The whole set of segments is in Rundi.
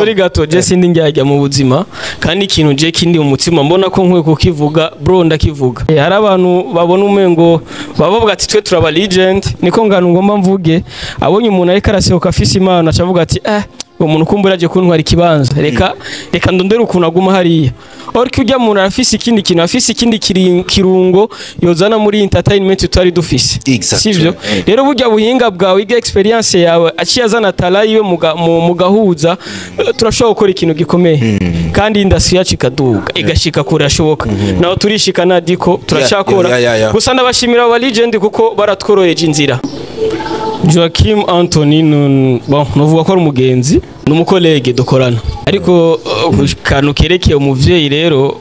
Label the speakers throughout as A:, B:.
A: Sorry gato, je sindi njyajya mu buzima kandi ikintu je kindi mu mutima mbona ko nkwiye kukivuga, bro, ndakivuga. Hari abantu babona umengo bavuga ati twe turaba legend, niko ngano ngomba mvuge. Abonye umuntu ariko arasehoka afise imana acavuga ati uwo muntu kumbura aje kuntwara ikibanza, reka ndondere ukuntu aguma hariya. Ariko ujya muntu arafise ikindi kintu, afise ikindi kirungo yozana muri entertainment tutari dufise. Sivyo? Rero burya buhinga bwawe, iga experience yawe aciye azana tala yiwe mugahuza, turashobora gukora ikintu gikomeye. Kandi industry yacu ikaduga, igashika kure ashoboka. Naho turishika na diko turacakora. Gusa ndabashimira aba legend kuko baratworoheje inzira. Joachim Anthony, bon, novuga ko ari umugenzi, ni umukolege dukorana. Ariko kantu kerekeye umuvyeyi rero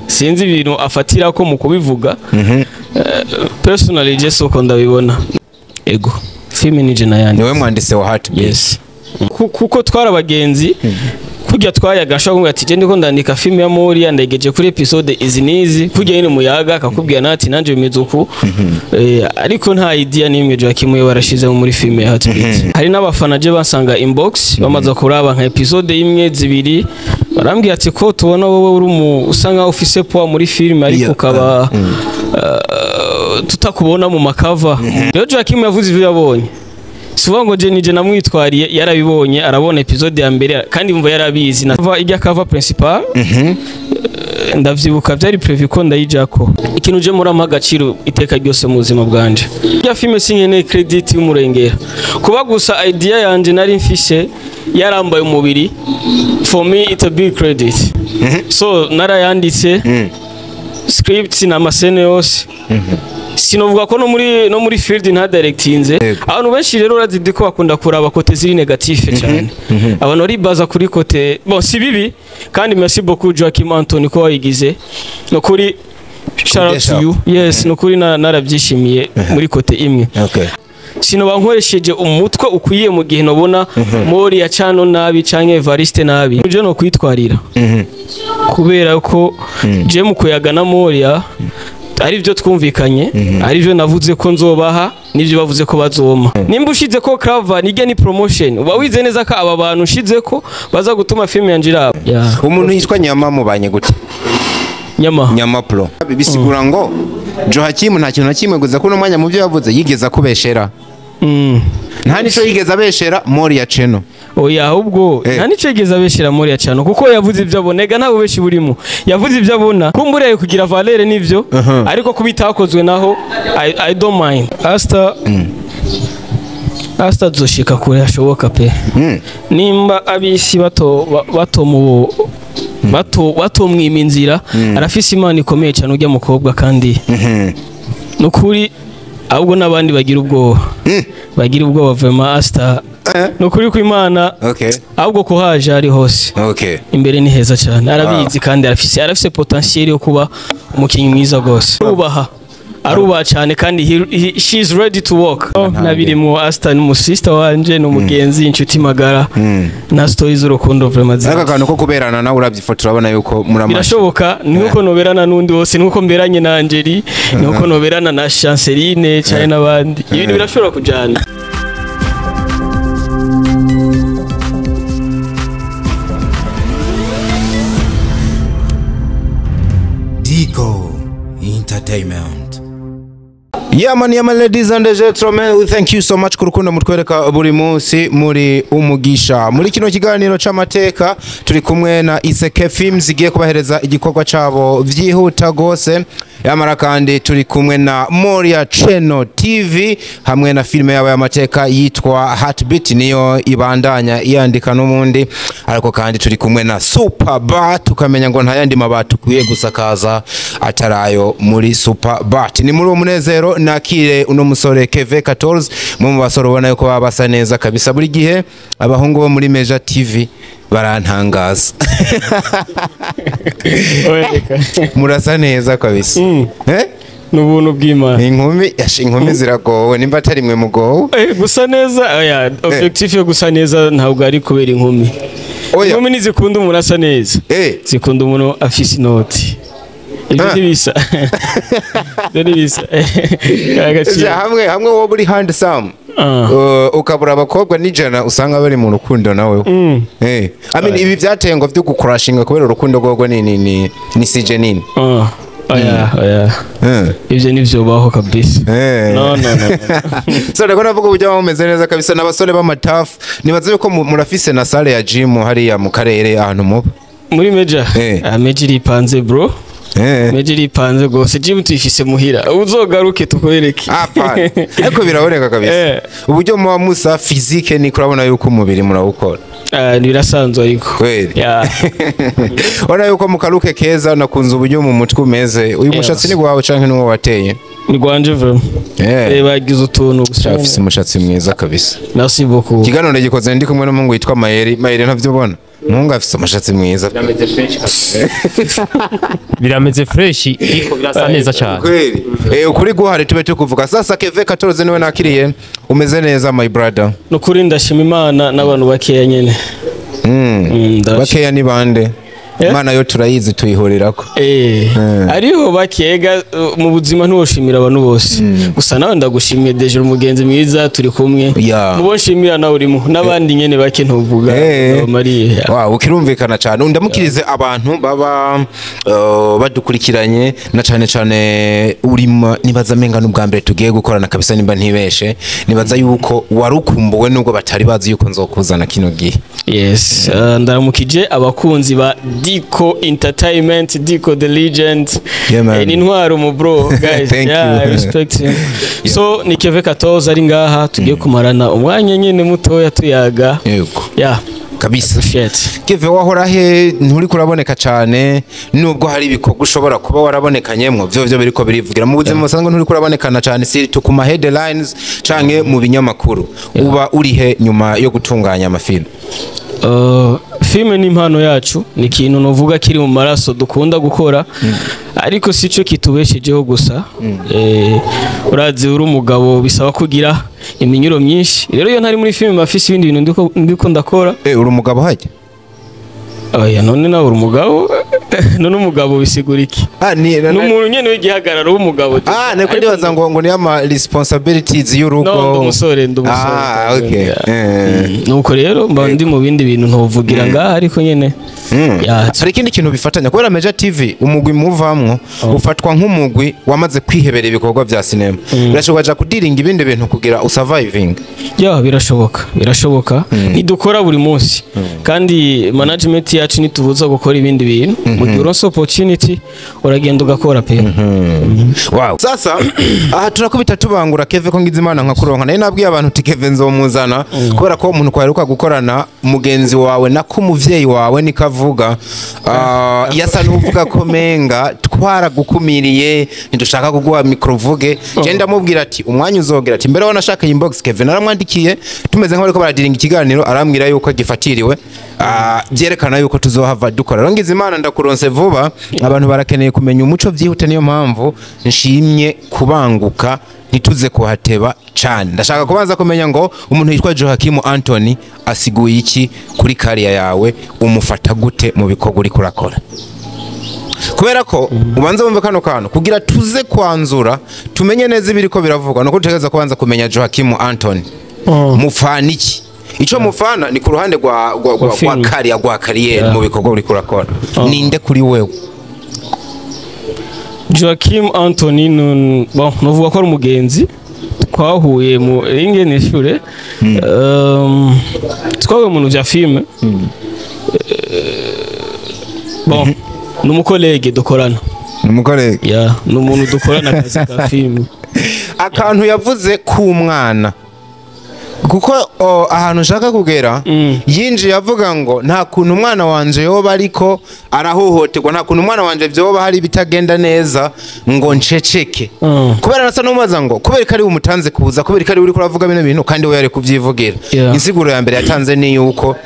A: sinzi ibintu afatira ko mu kubivuga. Personally je soko ndabibona. Ego, filme ni je nayandi.
B: Niwe mwanditse wa Heartbeat.
A: Yes. Kuko twara abagenzi kujya twayaga nshaka kuvuga ati je ndiko ndandika filme ya Moria ndegeje kuri episode izi nizi, kujya nyine muyaga akakubwira nati nanje bimeze uku. Ariko nta idea nimwe Joachim yo barashize muri filme ya Heartbeat. Hari n'abafana je basanga inbox bamaze kuraba nka episode imwe zibiri, barambwira ati ko tubona wowe uri usa nkaho ufise poa muri filme ariko ukaba tutakubona mu makava. Rero Joachim yavuze ivyo yabonye. Suva ngo je nije namwitwariye, yarabibonye, arabona episode ya mbere kandi umva yarabizi. Na ijya cover principal ndavyibuka byari prévu ko ndayijako. Ikintu je muri amagaciro iteka ryose mu buzima bwanje. Ya filme sinkeneye credit y'umurengera. Kuba gusa idea yanje nari mfishe yarambaye umubiri, for me it's a big credit. So narayanditse script na masene yose. Sinovuga ko no muri field nta directinze. Abantu benshi rero urazidi ko bakunda kuraba kote ziri negative cyane. Abantu bari baza kuri kote, bon si bibi, kandi merci beaucoup Joachim Anthony ko wayigize. No kuri shout out to you. Yes, no kuri narabyishimiye muri kote imwe.
B: Okay.
A: Sinoba nkoresheje umutwe ukwiye mu gihe nobona Mori ya Chano nabi canke Evariste nabi. Je no kwitwarira. Kubera ko je mu kuyaga na Moria ari byo twumvikanye, ari byo navuze ko nzobaha nivyo bavuze ko bazoma. Nimba ushize ko cover nige ni promotion, uba wize neza ko aba bantu ushize ko baza gutuma film yanje iraba.
B: Umuntu yitwa Nyama mubanye gute? Nyama Pro. Bisigura ngo Joachim nta kintu na kimwe guza kuno mwanya mu byo yavuze yigeza kubeshera. Nta nico yigeza abeshera Moria Channel.
A: Oya, ahubwo nta nico yigeza abeshera Moria Channel kuko yavuze ibyo abonega nta bubeshi burimo. Yavuze ibyo abona kumbure kugira valere nivyo, ariko kubitakozwe naho I don't mind. Asta zoshika kure ashoboka pe. Nimba abisi bato mwima inzira, arafise imana ikomeye cyane ujya mukobwa kandi nukuri ahubwo nabandi bagira ubwoba. Bagira ubwoba vraiment Asta. Nukuri ku Imana. Ahubwo ko haje ari hose. Imbere ni heza cyane. Arabizi kandi arafise potentiel yo kuba umukinyi mwiza gose. Ubaha. Arubaha cyane kandi she is ready to work. Nabirimo Asta ni umusista wanje, ni umugenzi, inshuti magara. Na stories z'urukundo vraiment.
B: Aka kantu ko kuberana nawe urabyifotora urabona yuko muramasha.
A: Birashoboka, nuko noberana n'undi wose, nuko mberanye na Angeli, nuko noberana na Chanceline cyane n'abandi. Ibintu birashobora kujana.
C: Dico Entertainment.
B: Yeah man, yeah man, ladies and gentlemen, we thank you so much kurukundo mutwereka buri munsi muri umugisha. Muri kino kiganiro c'amateka turi kumwe na Iseke Films igiye kubahereza igikorwa cabo vyihuta gose. Yamara kandi turi kumwe na Moria Channel TV hamwe na filme yabo y'amateka yitwa Heartbeat niyo ibandanya iyandika n'umundi. Ariko kandi turi kumwe na Super Bat, tukamenya ngo nta yandi mabati ukwiye gusakaza atarayo muri Super Bat. Ni muri uwo munezero nakire uno musore Keve 14 mu basore ubona yuko babasa neza kabisa. Buri gihe abahungu bo muri Meja TV barantangaza. Murasa neza kabisa.
A: Nubuntu bw'Imana.
B: Inkumi, inkumi ziragowe nimba atari mwe mugowe.
A: Gusa neza, oya, objectif yo gusa neza ntabwo ari kubera inkumi. Inkumi nizikunda umuntu asa neza. Zikunda umuntu afise inoti. Ibyo ntibisa. Ibyo ntibisa.
B: Hamwe hamwe wowe uri handsome. Ukabura abakobwa n'ijana usanga bari mu rukundo nawe. I mean, ibi byateye ngo byo gukurashinga kubera urukundo rwogo ni sije nini.
A: Oya, oya. Ivyo nivyo baho kabisa. No, no, no.
B: So ndabona navuga uburyo baba mumeze neza kabisa n'abasore b'amatafu. Nibaze yuko murafise na salle ya gym hariya mu karere ahantu muba.
A: Muri Meja. Ah, Meja iripanze, bro. Meja iripanze gose. Gym tuyifise muhira. Uzogaruke tukwereke.
B: Hapana. Ariko biraboneka kabisa. Uburyo muba musa physique, ni kurabona yuko umubiri murawukora.
A: Ah, birasanzwe ariko.
B: Kweli.
A: Yeah.
B: Urabona yuko mu karuke keza, nakunze uburyo mu mutwe umeze. Uyu mushatsi ni wawe canke nuwo wateye?
A: Ni gwanje vraiment. Bagize utuntu gusa.
B: Afise umushatsi mwiza kabisa.
A: Merci beaucoup.
B: Ikiganiro gikoze ndi kumwe n'umuhungu witwa Mayeri. Mayeri, ntavyo ubona? Umuhungu afise umushatsi mwiza.
D: Birameze fresh kabisa. Birameze fresh, ariko birasa neza cyane.
B: Kweli. Ukuri guhari tube tukuvuga. Sasa Keve 14 niwe nakiriye. Umeze neza, my brother?
A: Nukuri ndashima Imana n'abantu bakeya nyene. Ndashima.
B: Bakeya ni bande? Imana yo turayizi, tuyihurirako.
A: Ariho bakega mu buzima, ntiwoshimira abantu bose. Gusa nawe ndagushimiye, déjà umugenzi mwiza turi kumwe. Mubo nshimira nawe urimo n'abandi nyene bake ntuvuga. Mariye.
B: Wow, ukirumvikana cyane. Ndamukirize abantu baba badukurikiranye na cyane cyane urimo. Nibaza menga n'ubwa mbere tugiye gukorana kabisa, nimba ntibeshe. Nibaza yuko warukumbuwe nubwo batari bazi yuko nzokuzana kino gihe.
A: Yes, ndaramukije abakunzi ba Dico Entertainment, Dico the Legend.
B: Yeah, man.
A: Ni intwaro mu bro, guys.
B: Thank
A: Yeah,
B: you.
A: I respect him. So ni Keve 14 ari ngaha, tugiye kumarana umwanya nyene mutoya tuyaga.
B: Yego.
A: Yeah,
B: Kabisa.
A: appreciate.
B: Keve, wahora he? Nturi kuraboneka cyane, nubwo hari ibikorwa ushobora kuba warabonekanyemwo, vyo biriko birivugira. Mu buzima busanzwe nturi kurabonekana cyane, si ku ma headlines canke mu binyamakuru. Uba uri he nyuma yo gutunganya amafilm?
A: Filme ni impano yacu, ni ikintu novuga kiri mu maraso dukunda gukora, ariko si cyo kitubeshejeho gusa. Urazi uri umugabo bisaba kugira iminyuro myinshi. Rero iyo ntari muri filme mafise ibindi bintu ndiko ndakora.
B: Uri umugabo hajya?
A: Oya, none nawe uri umugabo? None umugabo bisigura iki?
B: Ah, ni
A: Ni umuntu nyene w'igihagararo w'umugabo.
B: Ah, niko ndibaza ngo ni ama responsibilities y'urugo.
A: No, ndi umusore, ndi umusore.
B: Ah, okay.
A: Yeah. Nuko rero mba ndi mu bindi bintu ntovugira ngaha, ariko nyene Yeah.
B: Hari ikindi kintu bifatanya kubera Meja TV, umugwi muvamwo ufatwa nk'umugwi wamaze kwihebera ibikorwa vya sinema. Birashoboka ja kudiringa ibindi bintu kugira usurviving?
A: Ya, birashoboka, birashoboka. Ntidukora buri munsi, kandi management yacu ntitubuza gukora ibindi bintu. Mu gihe uronse opportunity uragenda ugakora pe.
B: Wow. Sasa aha turakubita tubangura, Keve, ko ngize Imana nkakuronka. Nayo nabwiye abantu uti Keve nzomuzana kubera ko umuntu kwaheruka gukorana, mugenzi wawe nako umuvyeyi wawe nikavuga, yasa n'uvuga ko menga twaragukumiriye, ntidushaka kuguha micro uvuge. Je ndamubwira ati umwanya uzogera, ati mbere wanashaka inbox. Keve naramwandikiye tumeze nk'abariko baradiringa ikiganiro, arambwira yuko gifatiriwe. Byerekana yuko tuzohava dukora. Rero ngize Imana ndakuronse vuba. Abantu barakeneye kumenya umuco byihute, niyo mpamvu nshimye kubanguka ntituze kuhateba cyane. Ndashaka kubanza kumenya ngo umuntu yitwa Joachim Anthony asiguye iki kuri kariya yawe? Umufata gute mu bikorwa uriko urakora? Kubera ko ubanza wumve kano kantu kugira tuze kwanzura, tumenye neza ibiriko biravugwa, nuko dutegereza kubanza kumenya Joachim Anthony mufana iki. Ico mufana ni ku ruhande rwa
A: film.
B: Kariya rwa carrière, mu bikorwa uriko urakora, ninde kuri wewe?
A: Joachim Anthony bon, novuga ko ari umugenzi twahuye mu ringene shure. Twahuye mu bintu vya filme. Bon, ni umucollègue dukorana.
B: Ni umucollègue?
A: Yeah, ni umuntu dukorana akazi ka filme.
B: Akantu yavuze k'umwana, kuko ahantu nshaka kugera, yinjiye avuga ngo nta kuntu umwana wanje yoba ariko arahohoterwa, nta kuntu umwana wanje vyoba hari ibitagenda neza ngo nceceke. Kubera nasa n'umubaza ngo kubera ko ari we umutanze kuza, kubera ko ari we uriko uravuga bino bintu kandi we yari kuvyivugira. Insiguro ya mbere yatanze ni yuko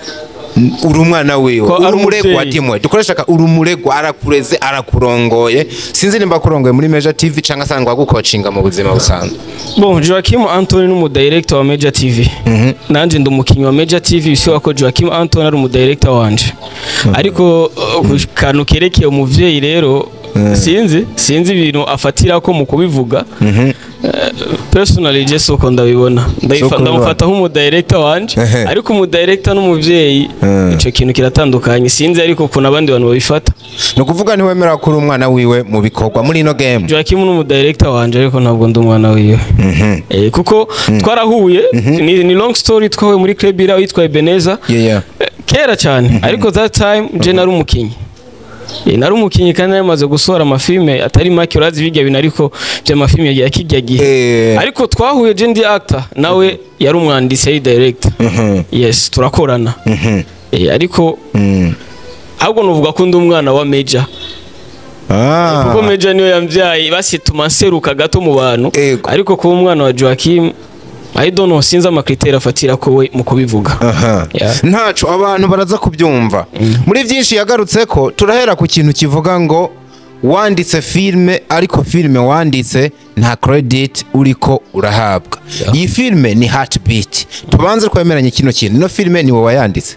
B: uri umwana wiwe,
A: Ko
B: uri
A: ari
B: umuregwa.
A: umuvyeyi.
B: Dimwe dukoresha uri umuregwa, arakureze, arakurongoye. Sinzi nimba akurongoye muri Meja TV cyangwa asanzwe agukocinga mu buzima busanzwe.
A: Bon, Joachim Anthony ni umudirector wa Meja TV. Nanje ndi umukinyi wa Meja TV, bisiba ko Joachim Anthony ari umudirector wanje. Ariko ku kantu kerekeye umuvyeyi rero Sinzi ibintu afatira ko mu kubivuga. Personally, je soko ndabibona.
B: Soko
A: Ndamufata nk'umudirector wanje, ariko umudirector n'umuvyeyi, ico kintu kiratandukanye. Sinzi ariko ukuntu abandi bantu babifata.
B: Ni ukuvuga ntiwemera ko uri umwana wiwe mu bikorwa muri ino game?
A: Joachim ni umudirector wanje, ariko ntabwo ndi umwana wiwe. Kuko twarahuye, ni long story, twahuye muri club ira yitwa Ebeneza. Kera cyane, ariko that time je nari umukinyi. Nari umukinyi kandi nari gusohora amafilme atari make, urazi bijya bintu ariko by'amafilme ya kijya gihe. Ariko twahuye je ndi actor, nawe yari umwanditsi, yari director. Yes, turakorana. Ariko ahubwo nuvuga ko ndi umwana wa Major. Kuko Major niyo yambyaye, basituma nseruka gato mu bantu. Ariko kuba umwana wa Joachim, I don't know, sinzi amacritères afatira ko we mu kubivuga. Yeah.
B: Ntaco, abantu baraza kubyumva muri byinshi yagarutse ko. Turahera ku kintu kivuga ngo wanditse filme, ariko filme wanditse nta credit uriko urahabwa. Iyi filme ni Heartbeat. Tubanze twemeranye kino kintu: ino filme ni wowe wayanditse?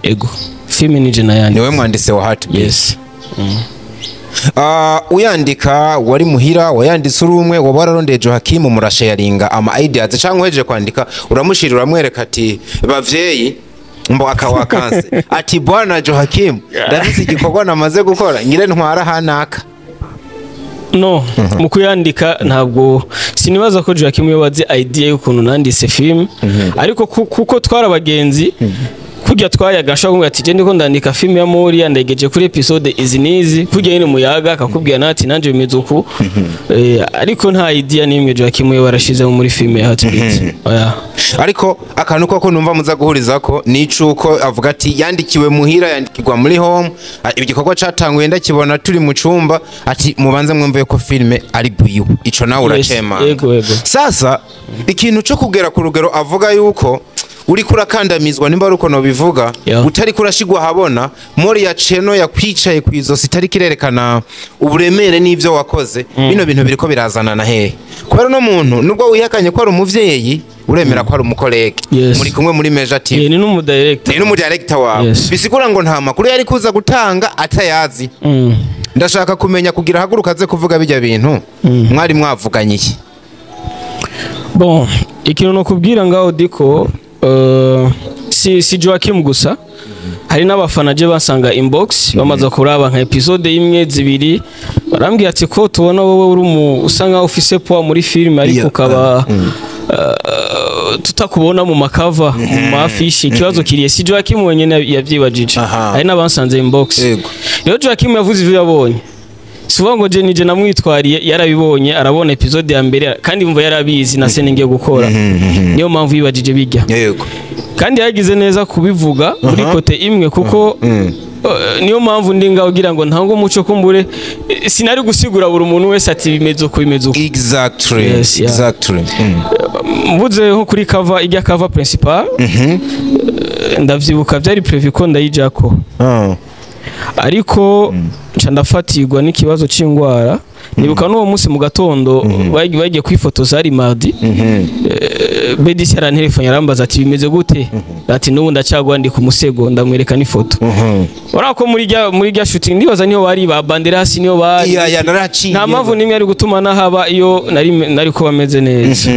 A: Ego, filme ni je nayanditse.
B: Niwe mwanditse wa Heartbeat?
A: Yes.
B: Uyandika wari muhira, wayanditse uri umwe, waba wararondeye Joachim murasharinga ama ideas, cyangwa uhejeje kwandika uramushira, uramwereka ati bavyeyi mbo akawakanse, ati bwana Joachim, ndafise igikorwa namaze gukora, ngire ntwara hanaka?
A: No, mu kuyandika ntabwo, sinibaza ko Joachim yobaze idea y'ukuntu nanditse film, ariko kuko twari abagenzi, kurya twayaga, ashobora kumbwira ati je ndiko ndandika film ya Moria, ndegeje kuri episode izi n'izi, kurya nyine muyaga akakubwira nati nanje bimeze uku. Ariko nta idea n'imwe Joachim yo barashizemo muri film ya Heartbeat, oya.
B: Ariko akantu koko numva muza guhuriza ko ni icuko avuga ati yandikiwe muhira, yandikirwa muri home. Igikorwa catanguye ndakibona turi mu cumba, ati mubanze mwumve ko filme ari gwiwe. Ico nawe uracema?
A: Yego.
B: Sasa ikintu cyo kugera ku rugero avuga yuko uri kurakandamizwa, nimba ari uko nobivuga, utari kurashigwa habona mori ya ceno yakwicaye ku izosi, itari kirerekana uburemere n'ivyo wakoze, bino bintu biriko birazana na hehe? Kubera uno muntu, nubwo wihakanye ko ari umuvyeyi, uremera ko ari umucollègue, muri kumwe muri Meja TV.
A: Ni n'umudirector.
B: Ni n'umudirector wawe. Bisigura ngo nta makuru yari kuza gutanga atayazi. Ndashaka kumenya, kugira haguruka aze kuvuga bijya bintu, mwari mwavuganye iki?
A: Bon, ikintu nokubwira ngaho diko, si Joachim gusa, hari n'abafana je basanga inbox, bamaze kuraba nka episode imwe, zibiri, barambwira ati ko tubona wowe uri mu usa nkaho ufise poids muri film, ariko ukaba tutakubona mu macover, mu maaffiches, ikibazo kiriye? Si Joachim wenyine yavyibajije, hari n'abansanze inbox. Rero Joachim yavuze ivyo yabonye, si ukuvuga ngo je nije namwitwariye. Yarabibonye, arabona episode ya mbere, kandi yumva yarabizi na scène ngiye gukora, niyo mpamvu yibajije bijya. Kandi yagize neza kubivuga muri côté imwe, kuko niyo mpamvu ndi ngaho kugira ngo ntange umuco kumbure. Sinari gusigura buri muntu wese ati bimeze uko, bimeze uko. Yes, yeah. Mvuze nko kuri cover, ijya cover principal, ndavyibuka byari prévu ko ndayijako, ariko nca ndafatirwa n'ikibazo c'ingwara. Nibuka n'uwo munsi mu gatondo bagiye kwifotoza, ari mardi. Bedisi yarantelefone, arambaza ati bimeze gute? Ati n'ubu ndacagwa, ndi ku musego. Ndamwereka n'ifoto. Urabona ko muri rya shooting, ndibaza niho bari ba Banderas, niho bari.
B: Yeah, naraciye.
A: Nta mpamvu n'imwe ari gutuma nahaba iyo nari kuba meze neza.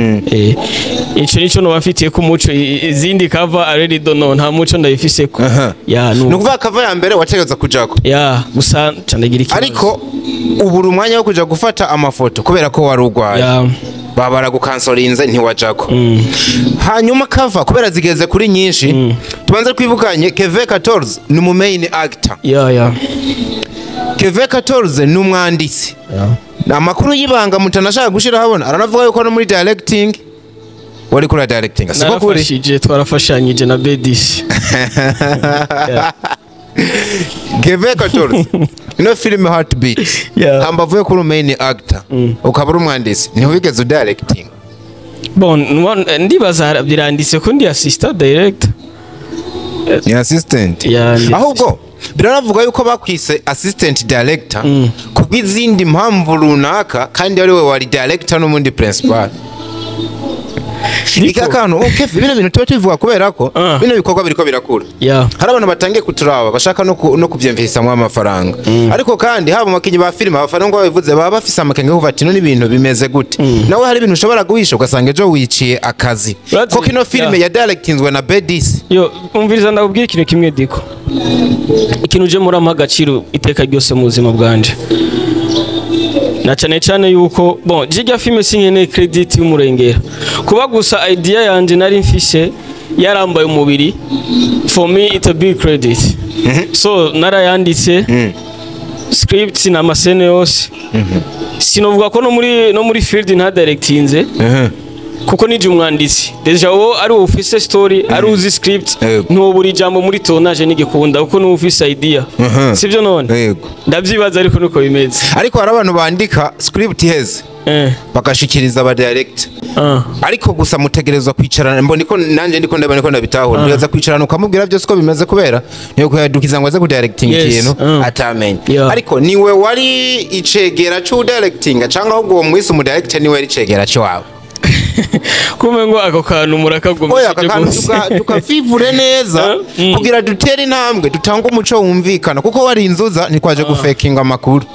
A: Ico nico noba mfitiye ko umuco. Izindi cover, I really don't know, nta muco ndabifise ko. Ya.
B: Ni ukuvuga cover ya mbere wategereza kujako?
A: Ya, gusa nca ndagira ikibazo.
B: Ariko ubura umwanya wo kuja gufata amafoto kubera ko wari urwaye, baba baragukansorinze, ntiwajako. Hanyuma cover kubera zigeze kuri nyinshi, tubanze twibukanye: Keve 14 ni umu main actor.
A: Ya.
B: Keve 14 ni umwanditsi.
A: Ya.
B: Ni amakuru y'ibanga mutanashaka gushira habona, aranavuga yuko no muri directing wari kuri directing, siko kuri?
A: Narafashije, twarafashanyije na Bedisi.
B: Keve 14, ino filime Heartbeat, hambavu yo kuri main actor ukaba uri umwanditsi, ntiwigeze udirecting?
A: Bon, ndibaza biranditse ko ndi assistant director.
B: Ni assistant?
A: Yeah, ndi.
B: Ahubwo biranavuga yuko bakwise assistant director kubw'izindi mpamvu runaka, kandi ari we wari director n'ubundi principal. Iki akantu, okay, bino bintu tuba tubivuga kubera ko bino bikorwa biriko birakura. Hari abantu batangiye kuturaba bashaka no kuvyemvisamwo amafaranga, ariko kandi haba mu bakinyi ba filime, abafana ngo babivuze, baba bafise amakenga kuva ati: "None ibintu bimeze gute?" Nawe hari ibintu ushobora guhisha ugasanga ejo wiciye akazi, ko kino filime ya directinzwe na Bedis.
A: Yo, umviriza, ndakubwira ikintu kimwe, Diko. Ikintu uje murampa agaciro iteka ryose mu buzima bwanje, na cyane cyane yuko, bon, jijya filime sinkeneye credit y'umurengera. Kuba gusa idea yanje nari mfise yarambaye umubiri, for me it's a big credit. So narayanditse script na ama scènes yose. Sinovuga ko no muri field nta directinze, kuko nije umwanditsi. Déjà wowe ari wowe ufise story, ari uzi script, ntubura ijambo muri tournage n'igikunda, kuko niwe ufise idea. Sibyo none?
B: Yego.
A: Ndavyibaza, ariko niko bimeze.
B: Ariko hari abantu bandika script iheze bagashikiriza aba director, ariko gusa mutegerezwa kwicarana. Mbona niko nanje ndiko ndabona, niko ndabitahura. Mutegerezwa kwicarana ukamubwira byose uko bimeze, kubera niyo kuyadukiza ngo aze kudirecting ikintu atamenye. Ariko niwe wari icegera c'udirectinga, cyangwa ahubwo uwo mwise umudirector niwe yari icegera c'iwawe?
A: Kumbe ngo ako kantu
B: Oya,
A: murakagumishije
B: aka kantu
A: gose.
B: Tukavivure neza kugira dutere intambwe, dutange umuco wumvikana, kuko wari inzuza ntitwaje gufekinga amakuru.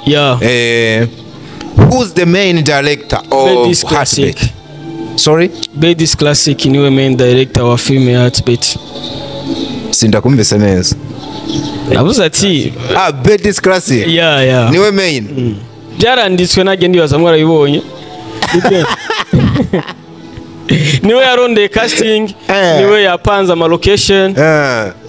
B: Who's the main director of
A: Bedis Classic.
B: Heartbeat? Sorry?
A: Bedis Classic niwe main director wa filime ya Heartbeat.
B: Sindakumvise neza.
A: Nabuze ati
B: Ah, Bedis Classic.
A: Yeah.
B: Niwe main.
A: Byaranditswe, nanjye ndibaza mwarabibonye. Niwe yarondeye casting, niwe yapanze ama location.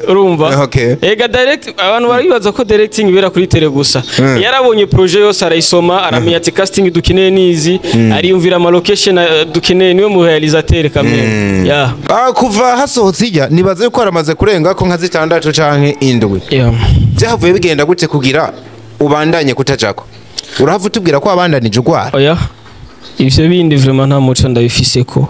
A: Urumva?
B: Okay.
A: Ega direct, abantu baribaza ko directing ibera kuri tele gusa. Yarabonye projet yose, arayisoma, aramenya ati casting dukeneye nizi, ariyumvira ama location dukeneye. Niwe mu réalisateur kamwe, yeah.
B: Ah, kuva hasohotse ijya, nibaze yuko haramaze kurenga ko nka 6 canke 7. Byavuye bigenda gute kugira ubandanye kutajako? Urahava utubwira ko wabandanije ugwara?
A: Oya, ivyo bindi vraiment nta muco ndabifise, ko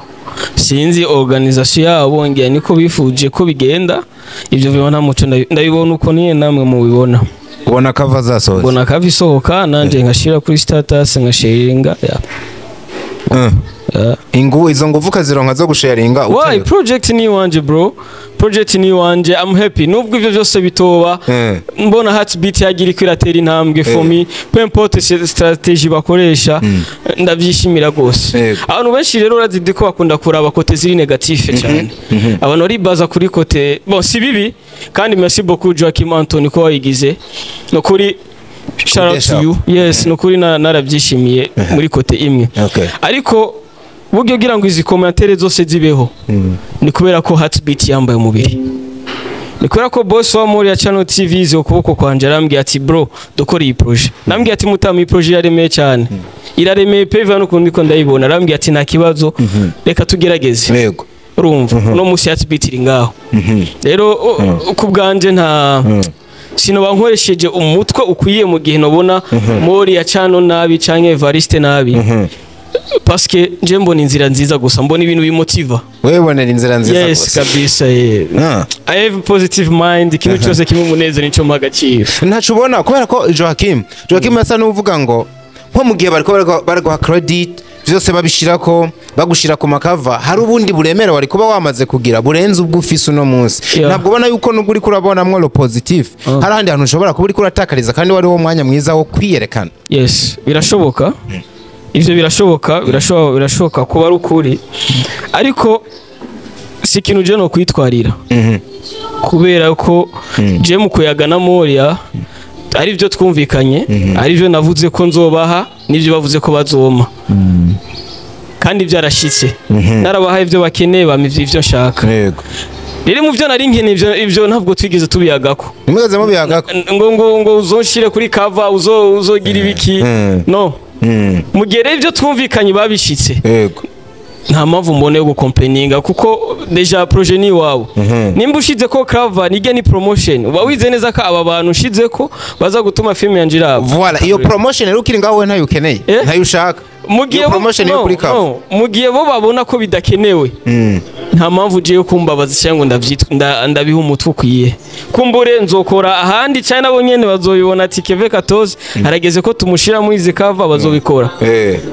A: sinzi organisation yabo, ngira niko bifuje ko bigenda. Ivyo vraiment nta muco ndabibona uko niye namwe mubibona.
B: Ubona kava zasohotse?
A: Mbona kava isohoka, nanje nkashira kuri status, nkasharinga, yeah. Yeah.
B: Ingu izo nguvu ukazironka zo gusharinga?
A: Why? Project ni iwanje, bro, project ni iwanje. I'm happy nubwo ivyo byose bitoba. Mbona Heartbeat yagira iko iratera intambwe, for me peu importe strategy bakoresha, ndavyishimira gose. Abantu benshi rero, urazi ko bakunda kuraba côté ziri négatif cyane. Abantu baribaza kuri côté, bon, si bibi. Kandi merci beaucoup Joachim Anthony ko wayigize, no kuri shout out to you. Yes, no kuri narabyishimiye muri côté imwe. Ariko buryo ugira ngo izi commentaire zose zibeho, ni kubera ko Heartbeat yambaye umubiri, ni kubera ko boss wa muri ya Channel TV izi ukuboko kwanje, arambwiye ati: "Bro, dukora iyi projet." Nambwiye ati: "Mutama, iyi projet iraremeye cyane, iraremeye pe, biva n'ukuntu ndiko ndayibona." Arambwiye ati: "Nta kibazo, reka tugerageze." Urumva, uno munsi Heartbeat iri ngaho. Rero ku bwanje nta sinoba nkoresheje umutwe ukwiye mu gihe nobona mori ya Channel nabi canke Evariste nabi, parce nje mbona inzira nziza gusa, mbona ibintu bimotiva.
B: Wewe bonera inzira nziza
A: Yes.
B: gusa.
A: Kabisa, yeah. I have a positive mind. Ikintu cyose kimwe umunezero nico mpa agaciro.
B: Ntaco ubona kubera ko Joachim asa n'uvuga ngo nko mu gihe bariko baraguha credit vyose, babishirako, bagushira ku makava, hari ubundi buremere wari kuba wamaze kugira burenze ubwo ufise uno munsi. Ntabwo ubona yuko nubwo uriko urabonamwo le positif, hari ahandi hantu ushobora kuba uriko uratakariza kandi wari wo mwanya mwiza wo kwiyerekana?
A: Yes, birashoboka ivyo, birashoboka, birashoboka kuba ari ukuri, ariko si ikintu je no kwitwarira, kubera ko je mu kuyaga na Moria ari byo twumvikanye, ari byo navuze ko nzobaha, n'ibyo bavuze ko bazoma, kandi byarashitse. Narabahaye ibyo bakeneye, bampa ivyo nshaka. Rero mu byo nari nkeneye, ivyo ntabwo twigeze tubiyagako.
B: Ntimwigeze mubiyagako?
A: Ngo uzonshire kuri cover, uzogira ibiki. No, mu gihe rero ibyo twumvikanye babishitse, nta mpamvu mbona yo gukomplaininga, kuko déjà projet ni iwabo. Nimba ushize ko cover, nige ni promotion, uba wize neza ko aba bantu ushize ko baza gutuma film yanje iraba.
B: Voilà, iyo promotion rero ukiri ngaho, we ntayo ukeneye?
A: Eh?
B: Ntayo ushaka?
A: Mu gihe
B: Iyo promotion yo kuri cover.
A: No, mu gihe bo babona ko bidakenewe, nta mpamvu ugiye kumbabaza cyangwa ngo ndabiha umutwe ukwiye. Kumbure nzokora ahandi cyane, nabo nyene bazobibona ati Keve 14 harageze ko tumushira muri izi cover, bazobikora.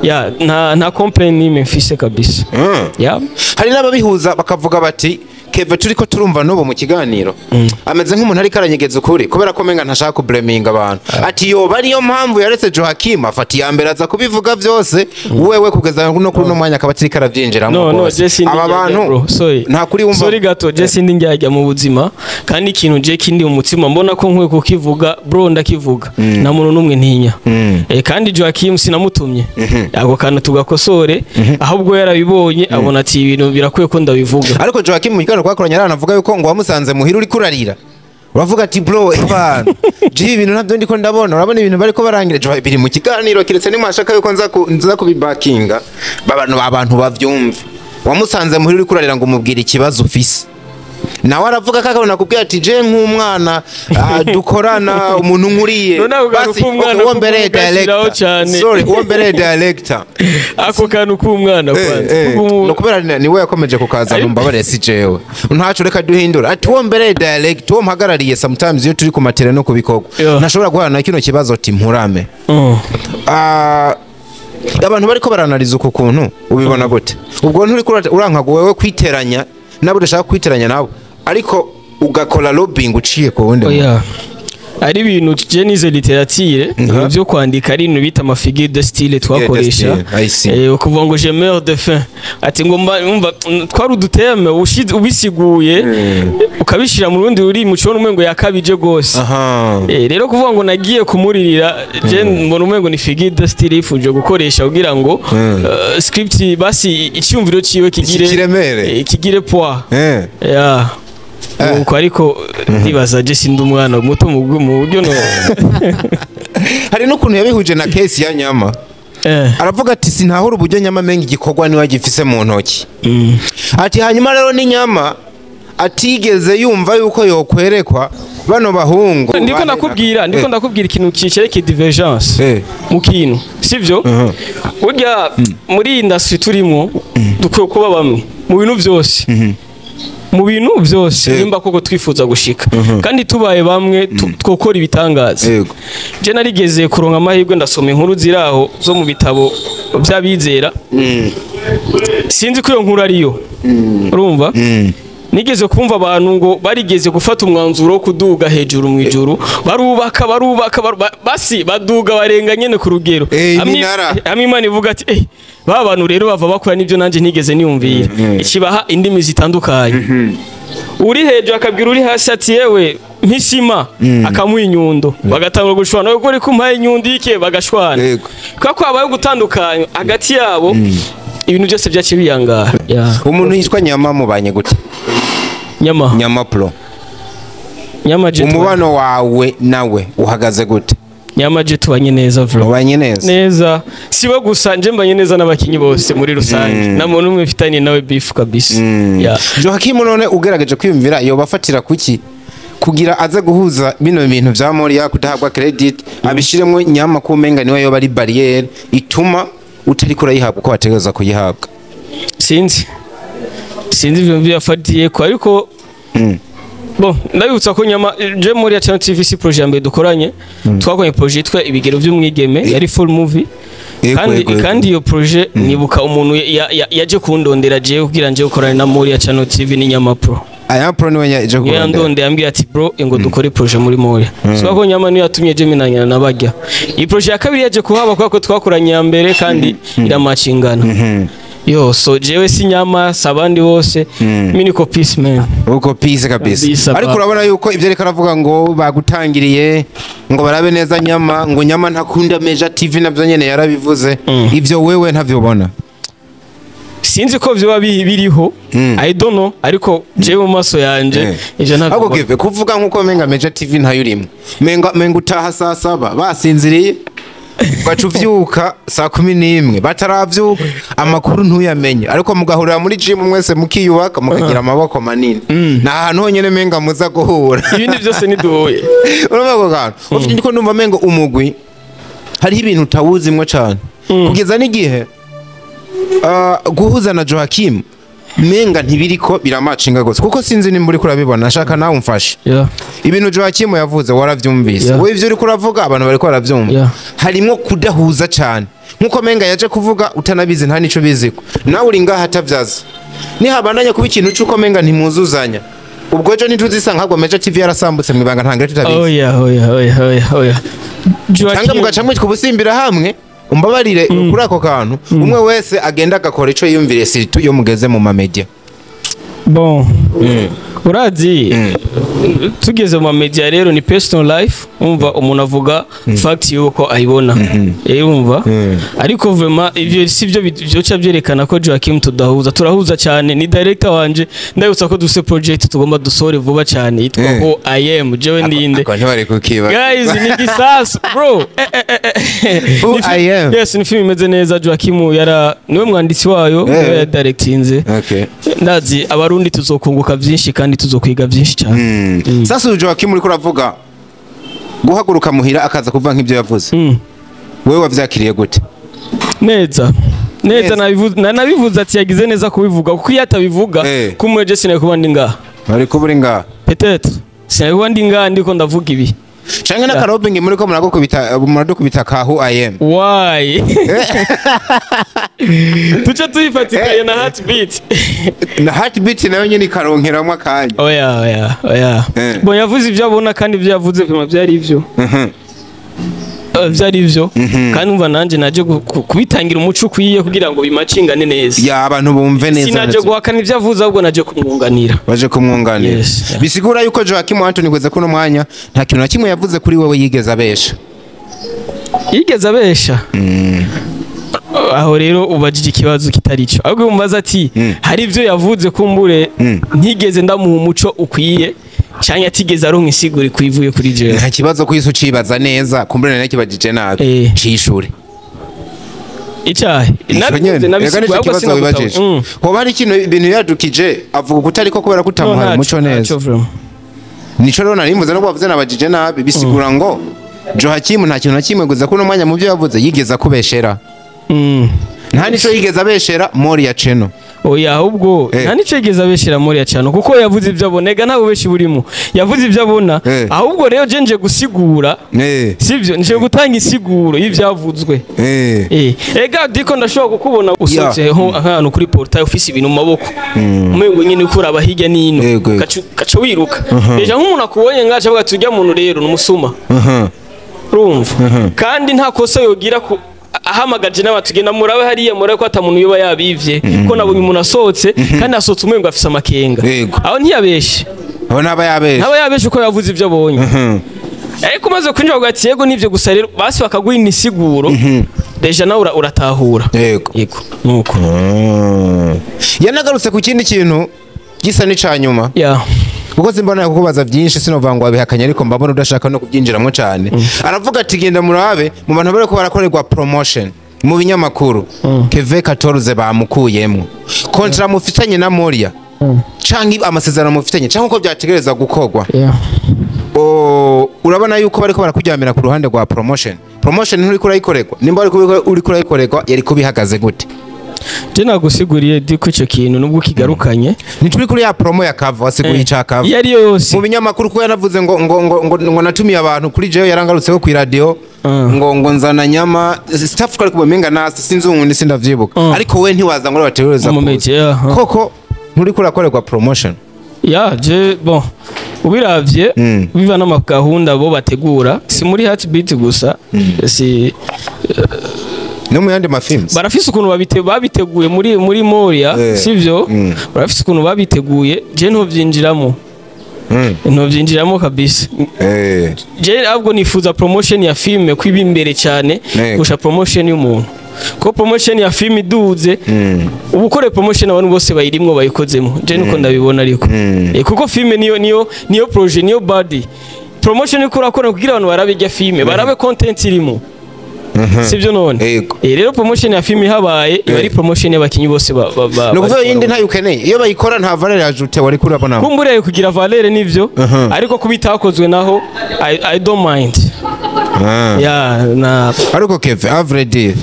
A: Ya, nta complain nimwe mfise kabisa. Ya.
B: Hari n'ababihuza bakavuga bati Keve turiko turumva n'ubu mu kiganiro ameze nk'umuntu ariko aranyegeza ukuri, kubera ko menga ntashaka kubleminga abantu, ati yoba ariyo mpamvu yaretse Joachim afata iya mbere aza kubivuga byose, wewe kugeza no kuri uno mwanya akaba atariko arabyinjiramo
A: No,
B: rwose.
A: je sindi
B: Aba
A: ndyarya,
B: bantu
A: bro, sorry.
B: nta kuri wumva.
A: Sorry gato, je sindi ndyarya mu buzima, kandi ikintu je kindi mu mutima mbona ko nkwiye kukivuga, bro, ndakivuga. Nta muntu n'umwe ntinya. Kandi Joachim sinamutumye, ako kantu tugakosore, ahubwo yarabibonye abona ati ibintu birakwiye ko ndabivuga.
B: Ariko Joachim mu kiganiro twakoranye aranavuga yuko ngo wamusanze muhira uriko urarira, uravuga ati bro, ebana, je ibintu ntabyo ndiko ndabona, urabona ibintu bariko barangira. Biri mu kiganiro, kiretse nimwashaka yuko nza kubibakinga abantu bavyumve. Wamusanze muhira uriko urarira ngo umubwire ikibazo ufise, nawe aravuga ko akabona kubwira ati je nk'umwana, dukorana, umuntu nkuriye.
A: None ako kantu
B: Basi,
A: k'umwana
B: okay, uwo mbere
A: kugashyiraho
B: director.
A: cane.
B: Sorry, uwo mbere director.
A: Ako kantu k'umwana kwanza.
B: No kubera niwe yakomeje kukazana, umbabarire, si jewe ntaco, reka duhindura. Ati uwo mbere direct, uwo mpagarariye sometimes iyo turi ku matera no ku bikorwa, ntashobora guhana na kino kibazo ati mpurame. Abantu bariko baranariza uku kuntu, ubibona gute? Ubwo nturiko uranka wewe kwiteranya nabo udashaka kwiteranya nabo, ariko ugakora lobbying uciye ku wundi muntu.
A: Oya, ari ibintu je nize littérature, ibintu byo kwandika, ari ibintu bita ama figure de style twakoresha.
B: Style, I see.
A: Ukuvuga ngo je meurs de faim, ati ngo umva twari uduteme ubisiguye ukabishira mu rundi rurimi ucibona umengo yakabije gose. Rero kuvuga ngo nagiye kumuririra, je mbona umengo ni figure de style yifuje gukoresha kugira ngo script basi icyumviro ciwe kigire
B: Kiremere.
A: Kigire poids. Ya. Nuko ariko ndibaza je sindi umwana muto mu buryo no
B: Hari n'ukuntu yabihuje na case ya Nyama. Aravuga ati sinahura uburyo Nyama menga igikorwa niwe agifise mu ntoki. Ati hanyuma rero ni Nyama atigeze yumva yuko yokwerekwa bano bahungu.
A: Ndiko ndakubwira ikintu kicereke divergence mu kintu, sivyo? Burya muri iyi industry turimo dukwiye kuba bamwe mu bintu byose, mu bintu byose, nimba koko twifuza gushika, kandi tubaye bamwe twokora ibitangaza. Je narigeze kuronka amahirwe ndasoma inkuru ziraho zo mu bitabo by'abizera. Sinzi ko iyo nkuru ariyo, urumva? Nigeze kumva abantu ngo barigeze gufata umwanzuro wo kuduga hejuru mu ijuru, barubaka, barubaka, basi baduga barenga nyene ku rugero.
B: Iminara.
A: Hamwe Imana ivuga ati ba bantu rero bava bakora n'ibyo nanjye ntigeze niyumvira, ikibaha indimi zitandukanye. Uri hejuru akabwira uri hasi ati yewe mpisima, akamuha inyundo, bagatangura gushwana, kuko uri kumpaye inyundo iki, bagashwana. Kubera ko habayeho gutandukanya hagati yabo, ibintu byose byaciye biyangara. Yeah.
B: Umuntu yitwa Nyama mubanye gute?
A: Nyama?
B: Nyama Pro.
A: Nyama je
B: Umubano wawe nawe uhagaze gute?
A: Nyama je tubanye neza, bro.
B: Mubanye neza?
A: Neza. Siwe gusa, nje mbanye neza n'abakinyi bose muri rusange. Nta muntu umwe mfitanye nawe beef kabisa. Yeah.
B: Joachim none ugerageje kwiyumvira yobafatira kuki kugira aze guhuza bino bintu vya Moria kudahabwa credit, abishiremo Nyama kumenga niwe yoba ari barrière ituma utari kurayihabwa uko wategereza kuyihabwa?
A: Sinzi ivyo byafatiye ko, ariko bon, ndabibutsa ko Nyama je muri ya Channel TV si projet ya mbere dukoranye. Twakoranye projet yitwa Ibigero by'umwigeme, yari full movie. Kandi
B: Yego, yego.
A: kandi iyo projet nibuka umuntu yaje kundondera jewe kugira nje gukorana na muri ya Channel TV ni Nyama Pro.
B: Aya Pro niwe yaje
A: Niyo
B: kurondera?
A: yandondeye, yambwiye ati bro, ngo dukore projet muri Moria. So ko Nyama niyo yatumye je minanyana nabajya. Iyi projet ya kabiri yaje kuhaba kubera ko twakoranye ya mbere kandi iramacingana. Yo, so jewe si Nyama, si abandi bose. Mi niko peace man.
B: Uko peace kabisa.
A: Kabisa,
B: Ariko
A: papa.
B: urabona yuko ibyo ariko aravuga ngo bagutangiriye ngo barabe neza Nyama, ngo Nyama ntakunda Meja TV, navyo nyene yarabivuze. Ivyo wewe ntavyo ubona?
A: Sinzi ko vyoba biriho. I don't know, ariko jewe mu maso yanje ivyo ntabwo.
B: Ahubwo give kuvuga nkuko menga Meja TV ntayo urimo, menga utaha saa 7 basinziriye, ugaca uvyuka saa 11 bataravyuka, amakuru ntuyamenye, ariko mugahurira muri gym mwese mukiyubaka mukagira amaboko manini. Ni ahantu honyene menga muza guhura.
A: Ibindi byose niduhuye.
B: Urumva ako kantu ufite, ndiko ndumva mengo umugwi hariho ibintu utawuzimwo cane. Kugeza n'igihe guhuza na Joachim menga ntibiriko biramacinga gose, kuko sinzi nimba uriko urabibona, nashaka nawe umfashe. Ibintu Joachim yavuze waravyumvise? Wowe ivyo uriko uravuga abantu bariko baravyumva? Harimwo kudahuza cyane, nkuko menga yaje kuvuga utanabizi, nta nico biziko, nawe uri ngaha atavyaza. Nihabandanya kuba ikintu c'uko menga ntimuzuzanya, ubwo ejo ntituzisanga ahubwo Meja TV yarasambutse mwibanga ntangire tutabizi?
A: Oya, oya, oya, oya, oya.
B: Cyangwa mugaca mwitwa ubusimbira hamwe. Umbabarire kuri ako kantu, umwe wese agenda agakora ico yiyumviriye, surtout iyo mugeze mu mamedia.
A: Bon, urazi, tugeze mu media rero ni personal life. Umva, umuntu avuga fact yuko ayibona, umva. Ariko vraiment ivyo sivyo byoca byerekana ko Joachim tudahuza. Turahuza cyane, ni director wanje. Ndabutsa ko dufise project tugomba dusore vuba cyane yitwa Who I Am, jewe ndinde.
B: Ako ntibari kukiba.
A: Guys, ni gisasu bro.
B: Who
A: Ni
B: I Am.
A: Yes, ni film imeze neza. Joachim yara niwe mwanditsi wayo, niwe yadirectinze. Ndazi Abarundi tuzokunguka byinshi kandi tuzokwiga byinshi cyane.
B: Sasa uyu Joachim uriko uravuga, guhaguruka muhira akaza kuvuga nk'ibyo yavuze, wewe wavyakiriye gute?
A: Neza neza.
B: Neza.
A: Nabivuze ati yagize neza kubivuga, kuko iyo atabivuga, kumweje sinari kuba ndi ngaha.
B: Bari kuba uri ngaha.
A: Peut-être sinari kuba ndi ngaha ndiko ndavuga ibi.
B: Canke n'akarobingi muriko muragukubita, muradukubita ka Who I Am.
A: Why tuce tuyifatikanye na Heartbeat?
B: Na Heartbeat nayo nyene ikaronkeramwo akanya.
A: Oya, oya, oya. Bon, yavuze ibyo abona, kandi ibyo yavuze vraiment byari ivyo. Byari ivyo, kandi umva nanjye naje kubitangira umuco ukwiye kugira ngo bimacingane neza.
B: Ya, abantu bumve neza.
A: Sinaje guhakana ibyo avuze, ahubwo naje kumwunganira.
B: Baje kumwunganira.
A: Yes.
B: Bisigura yuko Joachim Anthony kweza kuno mwanya nta kintu na kimwe yavuze kuri wewe yigeze abesha?
A: Yigeze abesha? Aho rero ubajije ikibazo kitari cyo. Ahubwo umubaza ati hari ibyo yavuze kumbure ntigeze ndamuha umuco ukwiye, cyangwa atigeze aronka insiguro ikwivuye kuri jewe.
B: Nta kibazo kwisi, ucibaza neza, kumbure nakibajije nabi. Cishure.
A: Icyahe?
B: Ico
A: Nabivuze,
B: nyene. Ega
A: nabisiguye,
B: nico
A: ahubwo
B: kibazo
A: sinagutawe.
B: wibajije. Hoba hari ikintu ibintu yadukije avuga kutari ko kubera
A: No,
B: kutamuhaye umuco neza?
A: Ntaco vraiment.
B: Nico rero narimvuze, no bavuze nabajije nabi. Bisigura ngo Joachim nta kintu na kimwe guza kuno mwanya mu byo yavuze yigeze akubeshera? Nta nico yigeze abeshera Mori ya Cheno?
A: Oya, ahubwo nta nico yigeze abeshera muri ya cyane, kuko yavuze ibyo abona. Ega nta bubeshi burimo, yavuze ibyo abona. Ahubwo rero je nje gusigura, sivyo? Nje gutanga insiguro y'ivyavuzwe. Ega diko ndashobora kukubona usohotse ho ahantu kuri portail ufise ibintu mu maboko, umengo nyine kuraba hirya n'ino,
B: Yego, yego.
A: gaca wiruka. Déjà nk'umuntu akubonye ngaca avuga ati ujya muntu rero ni umusuma. Urumva, kandi nta kosa yogira ku ahamagaje n'abatugenda murabe hariya, murabe ko atamuntu yoba yabivye, ko nabonye umuntu asohotse, kandi asohotse umengo afise amakenga. Aho ntiyabeshe.
B: Aho ntaba yabeshe.
A: Ntaba yabeshe uko yavuze ibyo abonye. Ariko umaze kwinjira uvuga ati yego nivyo, gusa rero basi bakaguha inisiguro, déjà nawe uratahura. Yego, nuko.
B: Yanagarutse ku kindi kintu gisa n'ica nyuma, kuko simbona kukubaza byinshi, sinova ngo wabihakanye, ariko mbabona udashaka no kubyinjiramo cyane. Aravuga ati genda murabe mu bantu bariko barakorerwa promotion mu binyamakuru, Keve 14 bamukuyemo. Contrat mufitanye na Moria canke amasezerano mufitanye canke uko byategereza gukorwa, urabona yuko bariko barakuryamira ku ruhande rwa promotion. Promotion nturiko urayikorerwa? Nimba uriko urayikorerwa, yari kubihagaze gute?
A: Je nagusiguriye diko ico kintu nubwo kigarukanye.
B: Ntituri kuri ya promo ya cover, wasiguye ica cover.
A: Iyo ariyo yose.
B: Mu binyamakuru, ko yanavuze ngo natumiye abantu kuri jewe, yarangarutseho ku radio, ngo nzana nyama staff ko kubumenga nasi sinzi ubundi sindavyibuka, ariko we ntiwaza ngo bategereza
A: Mu
B: kuza.
A: media,
B: Koko nturi kurakorerwa promotion?
A: Ya, je bon, ubiravye, biva n'amagahunda bo bategura, si muri Heartbeat gusa, si
B: No mu yandi mafilms.
A: Barafise ukuntu babiteguye muri Moria, sivyo? Barafise ukuntu babiteguye, je ntovyinjiramo. Ntovyinjiramo kabisa. Je ahubwo nifuza promotion ya film kwiba imbere cyane kurusha promotion y'umuntu, ko promotion ya film iduze, uba ukore promotion abantu bose bayirimwo, bayikozemo. Je niko ndabibona, ariko kuko film niyo projet, niyo body promotion iko urakora kugira abantu barabe irya film, barabe content irimo, sibyo none?
B: Yego.
A: Rero promotion ya film ihabaye iba ari promotion y'abakinyi bose ba
B: Ni ukuvuga
A: bariko
B: yindi ntayo ukeneye, iyo bayikora nta valeur ajoutée wari kurabona?
A: Kumbure kugira valeur nivyo, ariko kuba itakozwe naho I don't mind. Ya na
B: Ariko Keve, à vrai dire,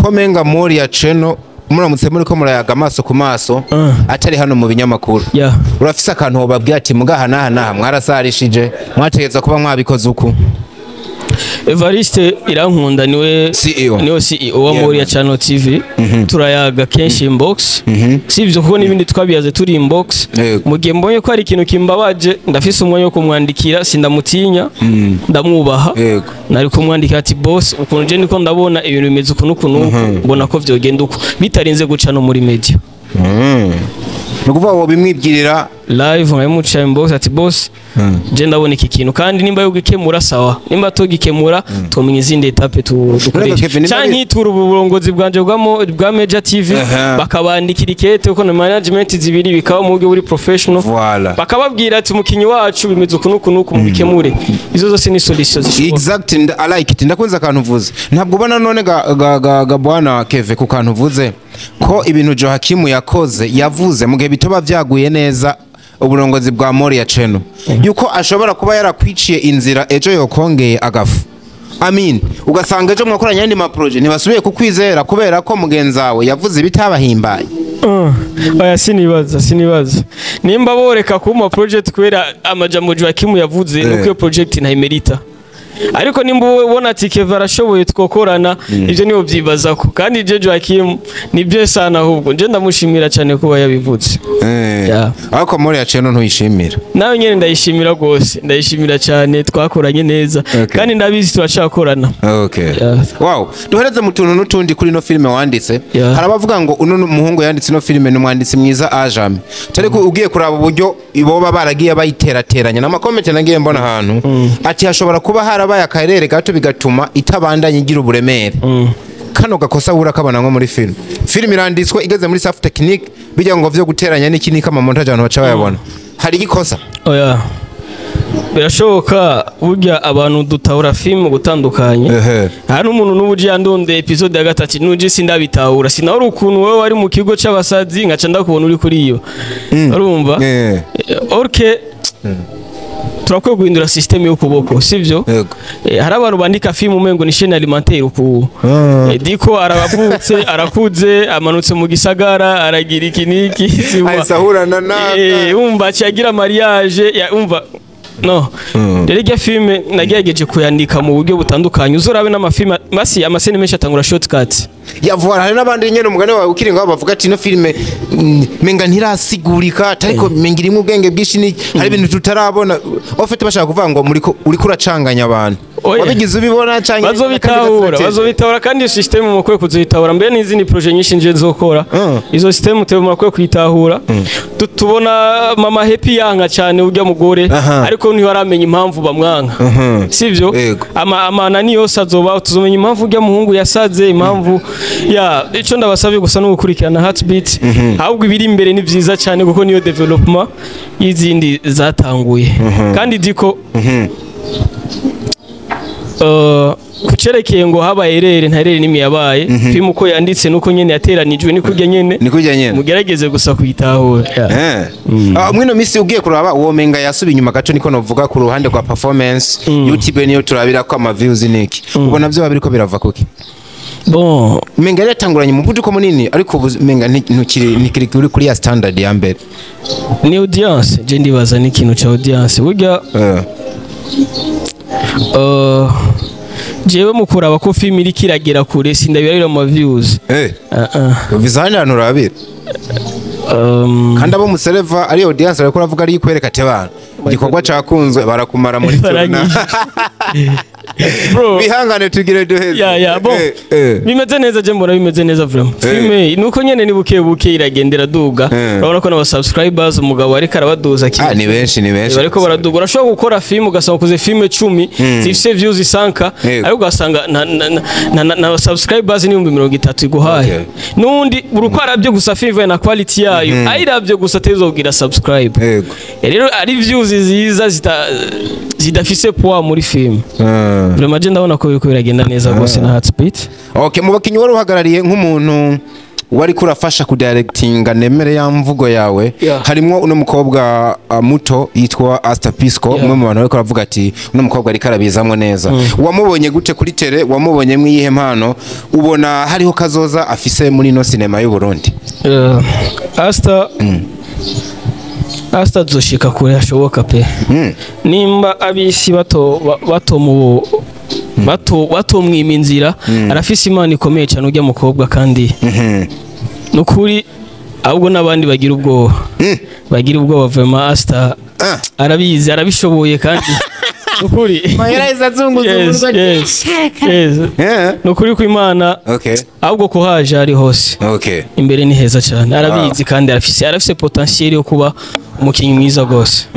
B: Ko menga Moria Channel muramutse muri ko murayaga amaso ku maso, atari hano mu binyamakuru, urafise akantu wobabwira ati mugaha naha naha mwarasarishije, mwategetswe kuba mwabikoze uku?
A: Evariste Irankunda niwe
B: CEO.
A: Niwe CEO wa Moria Channel TV. Turayaga kenshi inbox, sivyo? Kuko n'ibindi twabiyaze turi inbox. Mu gihe mbonye ko hari ikintu kimbabaje, ndafise umwanya wo kumwandikira, sindamutinya, ndamwubaha. Nari kumwandikira ati: "Boss, ukuntu je niko ndabona ibintu bimeze uku n'uku n'uku, mbona ko vyogenda uku," bitarinze guca no muri media.
B: Ni ukuvuga ngo bimwibwirira
A: Live, nkabimuca inbox ati: "Boss, je ndabona iki kintu, kandi nimba yo gukemura sawa, nimba tugikemura twomenya izindi étapes dukoresha."
B: Kevin,
A: Canke nkitura uburongozi bwanje bwa Major TV, bakabandikira ikete, kuko na management zibiri bikaba mu buryo buri professional, bakababwira ati: "Umukinyi wacu bimeze uku n'uku n'uku, mubikemure." Izo zose ni solution zishoboka.
B: Exact, I like it. Ndakunze akantu uvuze. Ntabwo ubona none ga bwana Keve, ku kantu uvuze ko ibintu Johakimu yakoze, yavuze mu gihe bitoba vyaguye neza uburongozi bwa Moria Channel, yuko ashobora kuba yarakwiciye inzira, ejo yokongeye agafu, amin, ugasanga ejo mwakoranye andi ma projets ntibasubiye kukwizera kubera ko mugenzi wawe yavuze ibitabahimbaye?
A: Oya, sinibaza nimba boreka kuma project kubera amajambo Joakim yavuze, nuko iyo project ntayimerita. Ariko nimba wowe ubona ati Keva arashoboye, twokorana, ibyo nibo byibazako. Kandi je Joakim nibyo sana, ahubwo nje ndamushimira cyane kuba yabivuze. Yeah.
B: Ariko Moria Channel ntuyishimira?
A: Nawe nyene ndayishimira rwose, ndayishimira cyane, twakoranye neza. Kandi ndabizi turacyakorana. Yeah.
B: Wow, duhereze mu tuntu n'utundi kuri ino filime wanditse. Hari abavuga ngo uno muhungu yanditse ino filime ni umwanditsi mwiza ajame, ariko ugiye kuraba uburyo boba baragiye bayiterateranya n'ama comments nagiye mbona ahantu, ati hashobora kuba harabaye akarere gato bigatuma itabandanya igira uburemere. Kano gakosa wura kabona nko muri filime iranditswe, igeze muri staff technique, bijya ngo vyo guteranya n'iki n'iki, ama montage, abantu baca bayabona hari igikosa.
A: Oya, birashoboka. Burya abantu dutahura filime gutandukanye. Hari n'umuntu n'ubu uje yandonde episode ya gatatu, nuje sindabitahura, sinahora ukuntu wowe wari mu kigo c'abasazi, nkaca ndakubona uri kuri iyo, urumva? Ok, turakwiye guhindura système y'ukuboko, sivyo?
B: Yego.
A: Hari abantu bandika film umengo ni chaîne alimentaire uku. Diko arabavutse, arakuze, amanutse mu gisagara, aragira iki niki, sibwa.
B: Ahise ahura na naka.
A: Umva, aciye mariage ya, umva, no rero irya filme nagerageje kuyandika mu buryo butandukanye. Uzorabe n'amafilme masi, ama scènes menshi atangura shortcut.
B: Yavuga hari n'abandi nyene, umugani wawe ukiri ngaho, bavuga ati ino filime menga ntirasigurika, ariko menga irimo ubwenge bwinshi, ni hari ibintu tutarabona ofite, bashaka kuvuga ngo muriko uriko uracanganya abantu.
A: Oya.
B: Wabigize ubibona canke?
A: Bazobitahura, bazobitahura. Kandi iyo système mukwiye kuzitahura mbere n'izindi projet nyinshi nje nzokora. Izo système tebe murakwiye kuyitahura. Tubona mama Happy yanka cyane urya mugore, ariko ntibaramenya impamvu bamwanka, sivyo?
B: Yego.
A: Ama amanani yose azoba, tuzomenya impamvu urya muhungu yasaze, impamvu ya. Ico ndabasabye gusa no gukurikirana Heartbeat. Ahubwo ibiri imbere ni vyiza cyane, kuko niyo development y'izindi zatanguye. Kandi diko kucerekeye ngo habaye erreur, nta erreur nimwe yabaye. Film uko yanditse nuko nyene yateranijwe, ni kurya nyene.
B: Ni kurya nyene.
A: Mugerageze gusa kuyitahura. Yeah.
B: Ah, mwino misi ugiye kuraba uwo menga yasubiye inyuma gato, niko novuga ku ruhande rwa performance. YouTube niyo turabira ko ama views niki, ubona byo babiriko birava kuki?
A: Bon.
B: Menga yari yatanguranye umuvuduko munini, ariko ubu menga ntukiri ntikiri kuri ya standard ya mbere.
A: Ni audience, je ndibaza ni ikintu ca audience burya. Jewe mu kuraba ko film iriko iragera kure, sindabirabira mu views.
B: Uvize ahandi hantu urabira? Kandi abo musereva ari audience, bariko uravuga ari ikwereka ati bana igikorwa cakunzwe, barakumara muri
A: Baranyishe. Bro.
B: Bihangane, tugire duheze.
A: Ya, bon. Bimeze neza, je mbona bimeze neza vraiment. Filme nuko nyene ni buke buke iragenda iraduga. Urabona ko n'aba subscribers umugabo ariko arabaduza
B: Ah, ni benshi, ni benshi.
A: Bariko baraduga. Urashobora gukora film ugasanga ukoze film 10 zifise views isanka, ariko ugasanga na subscribers ni 30,000 iguhaye. Nundi buri uko arabye gusa film ivuye na quality yayo, ayiravye gusa atezobwira subscribe. Rero ari views ziza zidafise poids muri film. Vraiment je ndabona ko biriko biragenda neza rwose na Heartbeat.
B: Okay, mu bakinyi wari uhagarariye nk'umuntu Wari kurafasha kudirectinga, nemere ya mvugo yawe, harimwo uno mukobwa muto yitwa Asta Pisco, umwe mu bantu bariko baravuga ati uno mukobwa ariko arabizamwo neza. Wamubonye gute kuri tele? Wamubonye mwiyihe mpano? Ubona hariho kazoza afise muri ino sinema y'u Burundi?
A: Asta, Asta azoshika kure hashoboka pe. Nimba abisi bato bato mu bato batomwima inzira, arafise imana ikomeye cyane ujya mukobwa, kandi nukuri ahubwo n'abandi bagira ubwoba, bagira ubwoba vraiment. Asta arabizi, arabishoboye, kandi nukuri.
D: Mahera azunguza umurwa.
A: Yes. Nukuri ko Imana, ahubwo ko haje ari hose, imbere ni heza cyane. Arabizi kandi arafise potentiel yo kuba umukinnyi mwiza rwose.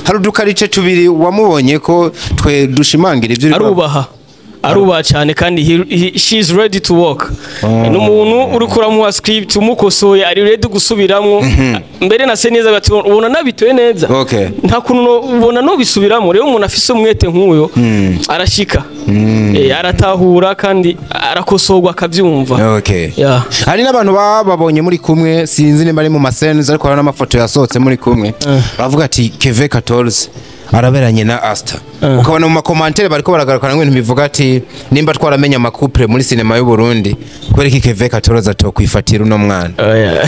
B: Hari udukarice tubiri wamubonye ko twe dushimangira ibyo uri
A: Arubaha, arubaha cyane, kandi she is ready to work. Ni umuntu uri kuramuha script, umukosoye ari ready gusubiramwo mbere na se neza, bati ubona nabitoye neza, nta kuntu ubona no bisubiramo. Rero umuntu afise umwete nk'uyo arashika. Aratahura kandi arakosorwa akabyumva. Yeah.
B: Hari n'abantu bababonye muri kumwe, sinzi nimba ari mu masenzi, ariko hari n'amafoto yasohotse muri kumwe, baravuga ati Keve 14 araberanye na Asta. Ukabona mu ma commentaires bariko baragarukana ibintu bivuga ati nimba twaramenye ama couple muri sinema y'u Burundi, kubera iki Keve 14 atokwifatira uno mwana?
A: Oya.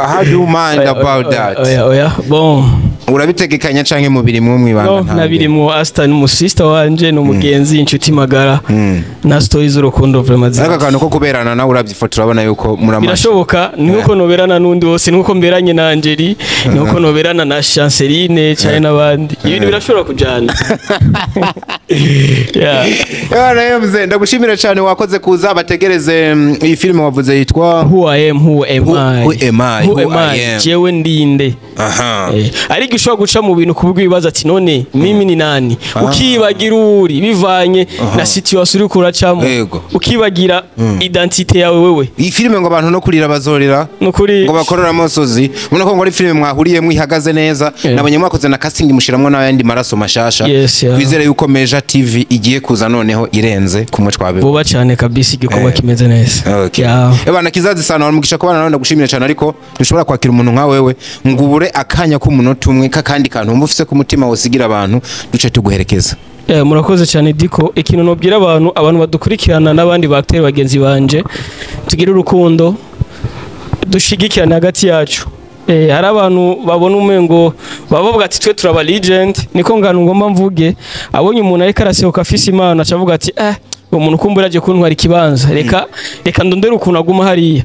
B: How do you mind about that?
A: Oya, oya, bon.
B: Urabitegekanya canke mubiri mwe mwibanga?
A: No, nabirimwo. Asta ni umusista wanje, ni umugenzi, inshuti magara, na stories z'urukundo vraiment
B: Ariko akantu ko kuberana nawe, urabyifotora, urabona yuko muramashe?
A: Birashoboka. Ni nkuko noberana n'undi wose, ni nkuko mberanye na Angeli, ni nkuko noberana na Chanceline cyane n'abandi. Ibintu birashobora kujana, yeah.
B: Rero mzee, ndagushimira cyane, wakoze kuza. Bategereze iyi filime wavuze yitwa?
A: Who I am, who am I?
B: Who am I?
A: Who
B: Who
A: am
B: I
A: I?
B: am.
A: Jewe ndinde? Ariko ushobora guca mu bintu kubwo ibibazo ati none mimi ni nani, ukibagira uri bivanye na situation uri kuracamo, ukibagira identité yawe wewe.
B: Iyi filime ngo abantu no kurira bazorira,
A: nukuri.
B: ngo bakorera amosozi. Ubona ko ngo ari filime mwahuriyemo ihagaze neza. Nabonye mwakoze na casting, mushiramwo n'ayandi maraso mashasha.
A: Yes, yeah.
B: Twizere yuko Meja TV igiye kuza noneho irenze kumwe twabivuga.
A: Vuba cyane kabisa, igikorwa kimeze neza. Yeah.
B: Ebana kizazi sana, waramugisha kubana nawe, ndagushimira cyane, ariko ntushobora kwakira umuntu nka wewe ngo ubure akanya k'umunota umwe k'akandi kantu wumva ufise ku mutima wosigira abantu, duce tuguherekeza.
A: Murakoze cyane Diko. Ikintu nobwira abantu badukurikirana n'abandi ba acteur bagenzi banje, tugire urukundo, dushigikirane hagati yacu. Hari abantu babona umengo bavuga ati twe turaba legend, niko ngano ngomba mvuge. Abonye umuntu ariko arasohoka afise imana, acavuga ati uwo muntu kumbura aje kuntwara ikibanza, reka ndondere ukuntu aguma hariya.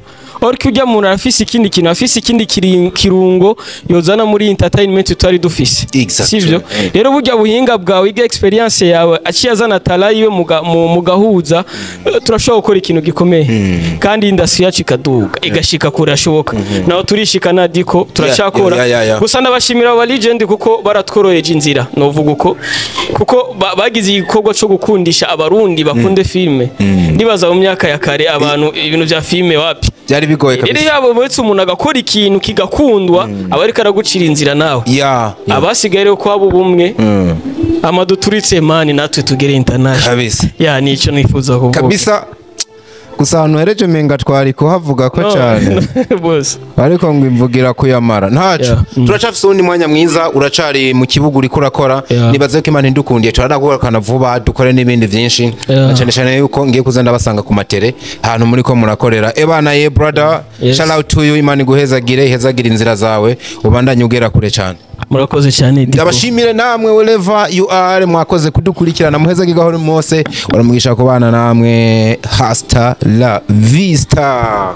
A: Ariko ujya muntu arafise ikindi kintu, afise ikindi kirungo yozana muri entertainment tutari dufise. Sivyo? Rero burya buhinga bwawe, iga experience yawe, aciye azana talent yiwe, mugahuza, turashobora gukora ikintu gikomeye, kandi industry yacu ikaduga, igashika kure ashoboka. Naho turishika na Diko turacakora. Gusa ndabashimira aba legend kuko baratworoheje inzira, novuga uko, kuko bagize igikorwa cyo gukundisha abarundi bakunde filme. Ndibaza mu myaka ya kare abantu ibintu bya filme wapi.
B: Byari bigoye
A: Rero
B: kabisa.
A: yabo uretse umuntu agakora ikintu kigakundwa, aba ariko aragucira inzira nawe. Abasigaye rero kwaba ubumwe, amaduturitse mani, natwe tugere international. Ya, nico nifuza kuvuga.
B: Kabisa. Gusa ahantu hereje menga twari kuhavuga ko
A: No,
B: cyane,
A: bose.
B: ariko ngo imvugira kuyamara ntaco. Turacafise uwundi mwanya mwiza, uracari mu kibuga, uriko urakora. Nibaze ko Imana indukundiye turanaguhakana vuba, dukore n'ibindi vyinshi, na cyane cyane yuko ngiye kuza ndabasanga ku matere ahantu muri ko murakorera. Ebana ye brother, shout out to you. Imana iguhezagire, ihezagire inzira zawe, ubandanye ugera kure cyane.
A: Murakoze cyane Diko.
B: Ndabashimire namwe wherever you are, mwakoze kudukurikirana. Muhezage gahoro mose, uramugisha kubana namwe. Hasta la vista.